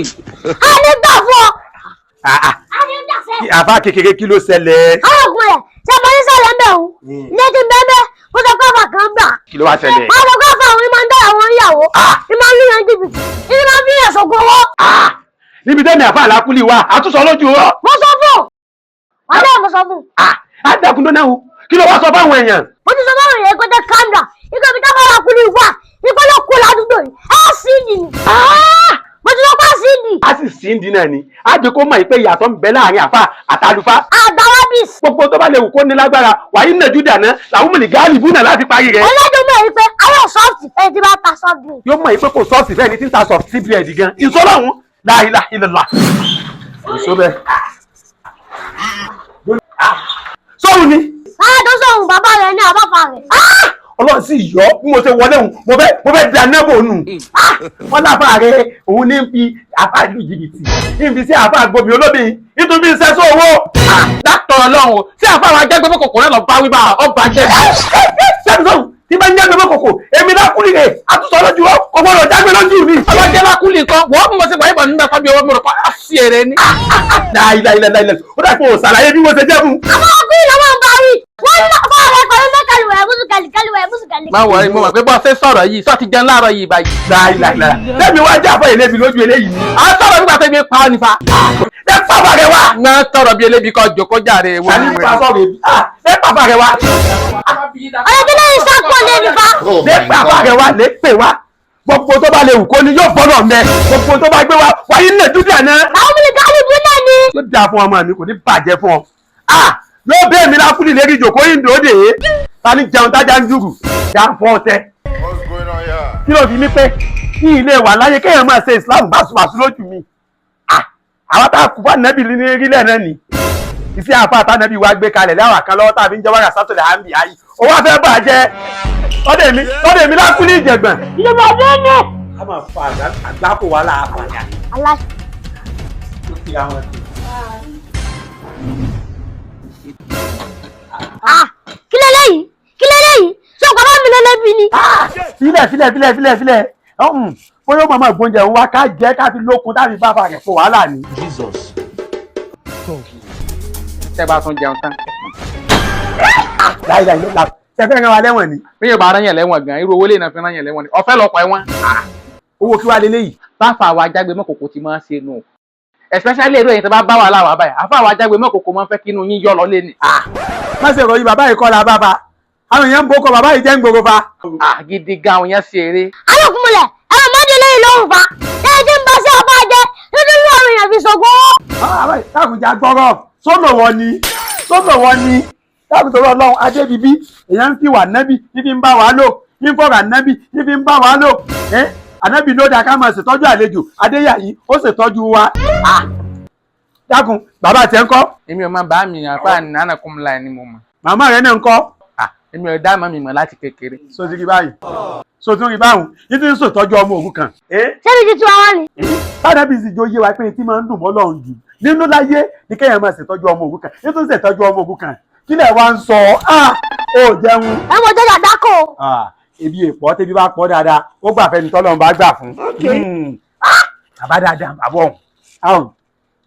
A ní gbà fún ọ. Ah, ah. A ní gbà fẹ́. Àfa kékeré, kí ló ṣẹlẹ̀? Arákùnrin rẹ̀ ṣe mo ní sọ̀rọ̀ ń bẹ̀ òun. Ilé ti bẹ́ẹ̀ bẹ́ẹ̀, mo sọ pé àfà kan gbà. Kí ló wá ṣẹlẹ̀? Wọ́n sọ pé àfà àwọn máa ń dá àwọn ìyàwó. Ní máa ń lùyàn jìbìtì. Ní máa ń fi yàn sọ̀gùn owó. Ah! Níbi tẹ́mi àfa àlákùlì wa àtúnṣọ lójú ọ. Mo sọ fún. Wọ́n dẹ̀ mo sọ fún. Ah! Á dákun tó náà o, kí ló wá sọ fáwọn èèyàn? Mo ti sọ fáwọn èèyàn pé calm down. Ikọ̀ ibi táwọn arákùnrin wà. Ikọ̀ ló kú ládùúgbò yìí. Ẹ sì nì. Mo ti sọ pé sí nì. A sì sí ń dín náà ni, á jẹ́ kó mọ̀ pé ìyàtọ̀ ń bẹ láàrin àfa àtàlùfá. Àgbàwábìs. Gbogbo tó bá lè wù kó ní lágbára wàyí nàjú dáná làwọn mọ̀lì gáàlì bú náà láti parí rẹ̀. Ẹlẹ́dùn mọ̀ wípé àwọn soft ẹ̀ ti bá ta soft drink. Yóò mọ̀ pé kò sọ́ọ̀sì fẹ́ẹ̀ ní tí ń ta soft bread gan ìsọlọ́hún la ilaha illallah. Ìṣó bẹ́ẹ̀. Sọ́run ni. Lára tó sọ̀rùn bàbá rẹ̀ ní àbáfà rẹ̀. Ọlọ́run sì yọ bí mo ṣe wọlé òun, mo fẹ́ di anábò nù. Wọ́n láfa rẹ̀ òun ní fi àfa ìlú jìbìtì ní fi sí àfa gbomi olómi nítorí bí sẹ́sọ owó. Dákítọ̀ ọlọ́run o, tí àfa àwọn ajẹ́gbẹ́ mọ́kòkò náà lọ bá wí bá ọba jẹ́. Sẹ́ni sọ́run tí bá ń jágbe mọ́kòkò, èmi lákùlì rẹ̀ àtúnṣe lójú ọ kò gbọ́dọ̀ jágbe lójú mi. Ọlọ́jẹ́ lákùlì kan wọ́n mú sí wàá ìbọn nígbà fábí ọwọ́ mi rò pa á sí èrè ni. Láìláìláìláì, ó dà pé o ṣàlàyé bí mo ṣe jẹ́ fún. Àwọn ọkùnrin lọ́wọ́ ń bá wí. Wọ́n ní bàbá rẹ̀ pẹ̀lú mẹ́kàlùwẹ̀ mùsùkàlì kàlùwẹ̀ mùsùkàlì. Má wọrí, mo mọ̀ pé bọ́ ṣe sọ̀rọ̀ yìí sọ ti jẹun láàárọ̀ yìí báyìí. Láìláìláì, lẹ́mi wá jẹ́ àfọ ìlébi lójú eléyìí ni. À ń sọ̀rọ̀ nígbà tó ibi pa ọ́ nífa. Ẹ pàpà rẹ wá. Ná sọ̀rọ̀ bí elébi kan jòkó jàre. Sani nípa sọ̀rọ̀ èmi. Ẹ pàpà rẹ wá. Ọ̀rẹ́ kí lẹ́yìn sápò lé nífa. Lè pàpà rẹ wá, lè pè wá. Gbogbo tó bá lè wù kó ni yóò fọ́nà mẹ́. Gbogbo tó bá gbé wá wáyé ní dúdú àná. Àwọn ọmọ ìgbàlù bí náà ni. Yóò dáa fún ọmọ mi, kò ní bàjẹ́ fún ọ. Yóò bẹ́ẹ̀ mi lákùlì lérí ìjòkó yìí dòde. Ta ni jẹun tájà ń jùrù? Já fọ́ ọtẹ. What's going on here? Kí ló fi mí pé kí ilé wà láyé kéèyàn máa ṣe Islam báṣubàṣu lójú mi? Àwọn tá a kú fún ànábì ní rílẹ̀ náà ni iṣẹ́ àfa àtànábì wa gbé kalẹ̀ láwọn kan lọ́wọ́ tàbí ń jẹ́ wàrà sátọ̀lẹ̀ àmì ayé ó wá fẹ́ bàjẹ́ lọ́dẹ̀ mi lákú ní ìjẹ̀gbọ̀n. Ìjọba bí ní. A máa fa àgbákò wa láàpàdà Aláṣẹ. tó fi àwọn sí. Kí lélẹ́yìí? Kí lélẹ́yìí? Ṣé ọ̀pọ̀ bá mi lélẹ́bí ni? Filẹ̀ filẹ̀ filẹ̀ filẹ̀ filẹ̀, bóyá ó máa gbóúnjẹ òun wá ká jẹ́ ká fi lókun táfi bá fa rẹ̀ fún wàhálà ni. Tẹ́ bá tún jẹun tán. Láìláì ló la ṣe fẹ́ rán wa lẹ́wọ̀n ni. Bí yóò bá rán yẹn lẹ́wọ̀n gan, irú owó lè náà fi rán yẹn lẹ́wọ̀n ni ọ̀fẹ́ lọ́pọ̀ ẹ̀wọ̀n. Owó kí wàá lélẹ́yìí? Báfa àwọn ajágbe mọ́kòkò ti máa ń ṣe nù, especially èrò ẹ̀yìn tó bá bá wàhálà wà báyìí, àfa àwọn ajágbe mọ́kòkò máa ń fẹ́ kí inú yín yọ lọ lé ni. Má ṣe ròyìn bàbá yìí kọ́ la bàbá àwọn èèyàn ń bó kọ bàbá yìí jẹ́ ń gbogbo fa. Gidi gan, àwọn yẹn ṣe eré. Alákùnmọ̀lẹ̀ ẹ̀rọ mọ́dé lẹ́yìn lóhùn fa. Lẹ́yìn tí ń bá sí ọba jẹ́ nítorí àwọn èèyàn fi ṣògùn owó. Tákùnjà gbọ́rọ̀ sọ́nà wọn ni, sọ́nà wọn ni tákùn tó lọ́wọ́ adébíbí èèyàn ń fi wà nábì fífi ń bá wa lò, ń fọ̀rọ̀ ànábì fífi ń bá wa lò. Ànábì ló dáa ká máa ṣètọ́jú àlejò, adéyàyí ó ṣètọ́jú wa. Dákun, bàbá tiẹ̀ ń kọ́? Èmi ò máa bá mi àfa nánà kúmùlà ni mo mọ̀. Màmá rẹ̀ náà ń kọ́? Èmi ò dá màmí mọ̀ láti kékeré. Sotiri báyìí, sotiri báyìí, yìí ti ń ṣètọ́jú ọmọ òrukàn. Ṣé mi ti tu àwọn ni? Tádàbí sì jó yé wa pé tí máa ń dùn mọ́ Ọlọ́run jù nínú láyé ní kéèyàn máa ṣètọ́jú ọmọ òrukàn, nítorí ṣètọ́jú ọmọ òrukàn kílẹ̀ wa ń sọ ó jẹun. Ẹ mọ̀ jẹ́jà dákò. Ebi èpọ̀ tẹ́bí bá pọ̀ dáadáa, ó gbà fẹ́ni tọ́lọ́run bá gbà fún. Bàbá dáadáa, bàbá ọ̀hún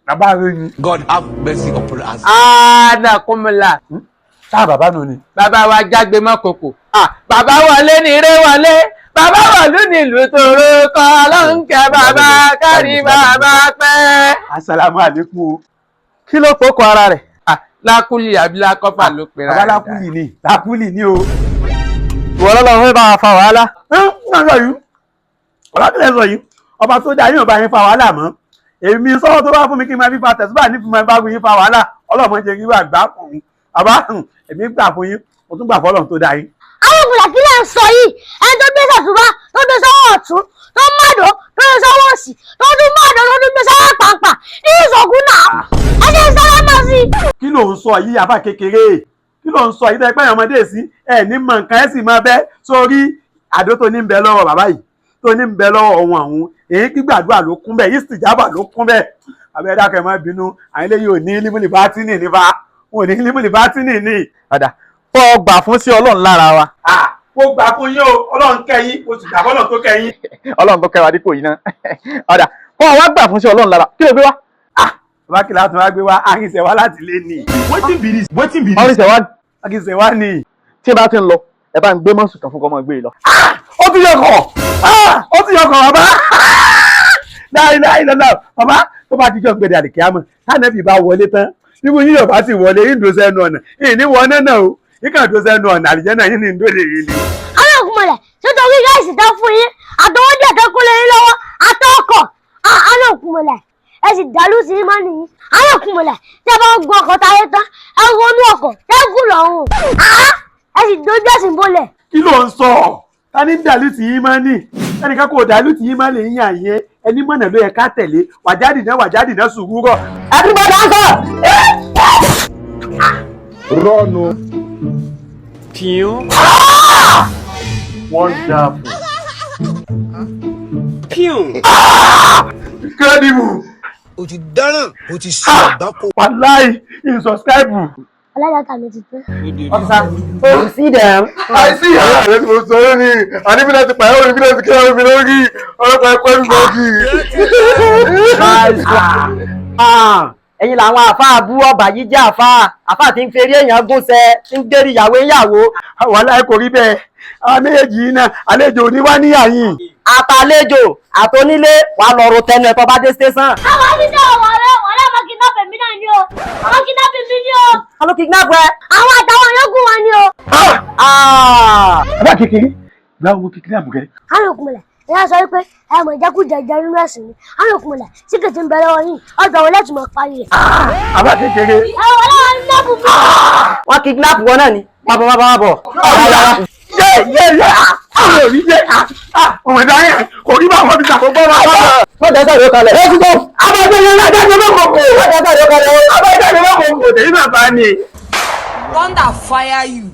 bàbá rẹ ni. God have mercy upon us. Ana kúmùlà. Táà bàbá nù ni. Bàbá wa jágbe mọ́kòkò. Bàbá wọlé ní eré wọlé, bàbá wọlú nílùú tòró kọ́ ló ń kẹ́ bàbá kárí bàbá pẹ́. Asalaamu aleykum o. Kí ló kókó ara rẹ̀? Lákùlì àbí lákọ́fà ló pera Bàbá rẹ̀. lákùlì ni, lákùlì ni o. Ìwọ lọ́lọ́ fẹ́ bá wa fa wàhálà. Ń sọ yìí, ọba tó lẹ sọ yìí, ọba tó dá yín ọba yín fa wàhálà mọ́. Èmi sọ́wọ́ tó bá fún mi kí n máa fi fa tẹ̀síbà ní fún mi bá yín fa wàhálà, ọlọ́mọ jẹ́ kí wàá gbà fún un. Bàbá, èmi gbà fún yín, mo tún gbà fọlọ́run tó dá yín. Alákùnrin kí lè ń sọ yìí? Ẹni tó gbé sàtúbá tó gbé sọ́wọ́ ọ̀tún, tó mọ̀dọ̀ tó gbé sọ́wọ́ òsì, tó tún mọ̀dọ̀ tó tún gbé sọ́wọ́ pàǹpà ní ìsọ̀kún náà. Ẹ ṣe ń sálámà sí i. Kí ló ń sọ yìí, àbá kékeré? Kí ló ń sọ yìí? Tẹ́ pẹ́ ọmọdé sí ẹ ní mọ nǹkan, ẹ sì máa bẹ́ sórí àdó tó ní ń bẹ lọ́wọ́ bàbá yìí, tó ní ń bẹ lọ́wọ́ ohun àwọn èyí, gbígbàdúrà ló kún bẹ́ẹ̀, yìí sì jábà ló kún bẹ́ẹ̀. Àbẹ́ ẹ̀dá kẹ́ má bínú, àwọn eléyìí ò ní límúlì bá tínì nípa wọn ò ní límúlì bá tínì ní. Ọ̀dà fọ́ gbà fún sí ọlọ́run lára wa. Mo gbà fún yín o, Ọlọ́run kẹ́ yín, mo sì gbà fọ́lọ́run tó kẹ́ yín. Ọlọ́run tó kẹ́ wa dípò yìí náà. Ọ̀dà Kọ́ wa gbà fún sí Ọlọ́run lára. Kí ló gbé wá? Bàbá kìlá tún wá gbé wá àrìnsẹ̀ wá láti lé ní. Wetin be this? Wetin be this? Ọ̀rìnṣẹ̀ wá Àrìnsẹ̀ wá ní. tí bá ti ń lọ, ẹ bá ń gbé mọ́sù kan fún kọ́mọ gbé lọ. Ó ti yọkọ̀! Ó ti yọkọ̀ bàbá! Láì lọ́la bàbá tó bá dijọ́ gbẹ̀dẹ̀ àlìkíyàmọ̀ tánẹ́bì bá wọlé tán bíbu yíyọ̀ bá sì wọlé yín dúró sẹ́nu ọ̀nà ìní wọ náà o yín kàn dúró sẹ́nu ọ̀nà àlìjẹ́ náà yín ní ìdólè yìí ni. Àwọn òkúmọ̀lẹ̀ nítorí ráìsì tán fún yín àtọwọ́ díẹ̀ tó kún lé yín lọ́wọ́ àtọkọ̀. Àwọn òkúmọ̀lẹ̀ ẹ sì dàlú sí í mọ́nì yín. Àwọn òkúmọ̀lẹ̀ tẹ́ bá ń gun ọkọ̀ táyé tán ẹ wọnú ọkọ̀ tẹ́ gùn lọ́rùn. Ẹ sì dojú ẹ̀sìn bolẹ̀. Kí ló ń sọ? Ta ní dàlú tì í máa ní ẹnìkan kò dàlú tì í máa lè yín àyẹ ẹni mọ̀nà ló yẹ ká tẹ̀lé wàjáde náà wàjáde náà sùúrọ̀. Everybody answer. Run o. Wonderful. Incredible. O ti dáràn, o ti ṣe àgbákò. Wàláì insubscribe. Ọlọ́dàtà mi ti tán. Officer, you see them. Àìsí ìyá rẹ̀ tí mo sọ lónìí àníbílẹ̀ ti pààyàn òní ti kíláà mi lórí ọlọ́pàá ẹ̀kọ́ mi lórí. Nice one. Ẹ̀yin làwọn àáfàá bú ọba yìí jẹ́ àáfàá àáfàá tí ń ferí èèyàn gúnṣẹ́ tí ń dérí ìyàwó ìyàwó. Wàláì kò rí bẹ́ẹ̀, àwọn méjèèjì yìí náà àlejò òní wá níyà yìí. Àtàlejò àtonílé wà lọ ro tẹnu ẹ̀ tó bá dé station. Àwọn oníṣẹ́ ọ̀rẹ́ wàhálà máa kidnap mi náà ni o. Àwọn kidnap mi ni o. Ta ló kidnap ẹ? Àwọn àtàwọn yòókù wọn ni o. Ah. Bàbá kékeré gba owó kékeré àbùkẹ́. Àwọn òkúmọ̀lẹ̀ ìyá sọ wípé ẹ mọ̀ ìjẹkújẹ jẹ nínú ẹ̀sìn ni. Àwọn òkúmọ̀lẹ̀ tí kìtì ń bẹ lọ́wọ́ yìí ọjọ́ wọn lẹ́tùmọ̀ mọ̀ parí rẹ̀. Bàbá kékeré. Ẹ wọ́n lọ́wọ́ ní lẹ́bù mi. Wọ́n kidnap wọn náà ni. Bàbọ̀ bàbọ̀ bàbọ̀. Yé yé yé àwọn òbí yé ọmọ ìdá yẹn kò rí bá wọn bí sàkókò bá wọn. Wọ́n dẹ́sẹ̀ ló kalẹ̀. Ẹ ti gbọ́ abájọ́ yẹn lájáde mọ́kòkò. Wọ́n dẹ́sẹ̀ ló kalẹ̀. Abájọ́ yẹn mọ́kòkò tèmi bàbá ni. Thunder fire you.